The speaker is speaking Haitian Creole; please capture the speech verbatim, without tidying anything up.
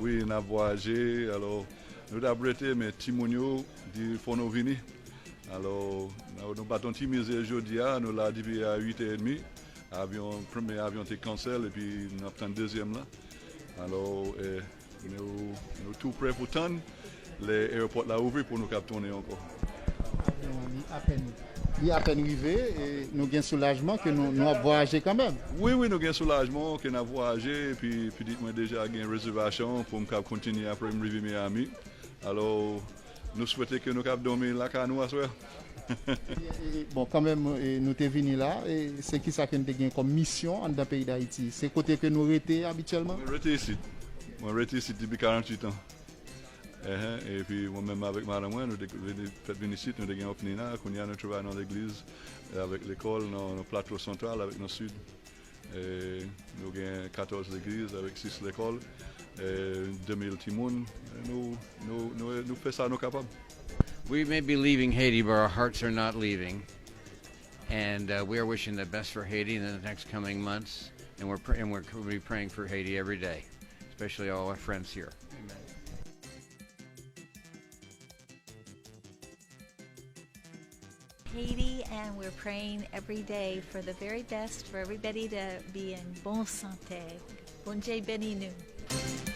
Wi, n ap vwayaje, alò, nou t ap rete, men timoun yo di fò nou vini. Alò, nou, nou bat yon ti mize jodi a, nou la depi a uit è edmi. Avyon, premye avyon te kansèl, epi n ap tann dezyèm la. Alò, eh, nou, nou tou prè pou tann lè ayewopò la ouvri pou nou kab tounen ankò. Li apèn, li apèn rive, e nou gen soulajman ke nou, nou ap vwayaje kanmenm. Wi, wi, nou gen soulajman ke n ap vwayaje, epi pitit mwen deja gen rezèvasyon pou m kab kontinye apre m rive Miami. Alò, nou swete ke nou kab dòmi lakay nou aswè. E, e, bon, kanmenm, e, nou te vini la, e se kisa ke n te gen kòm misyon anndan peyi Dayiti? Se kote ke nou rete abityèlman? Mwen rete isit. Mwen rete isit depi karanntuit an. Ehe, epi mwen menm avèk madanm mwen, nou te vini, fèt vin isit, nou te gen òpnina, kounye a nou travay nan legliz, e avèk lekòl, nan, nan Plato Santral, avèk nan Sid. E nou gen katòz legliz avèk sis lekòl, e de mil timoun. E nou, nou, nou, nou fè sa nou kapab. We may be leaving Haiti, but our hearts are not leaving. And uh, we are wishing the best for Haiti in the next coming months. And we're, pr- and we're going to be praying for Haiti every day, especially all our friends here. Amen. Haiti, and we're praying every day for the very best for everybody to be in bon santé. Bondye beni nou.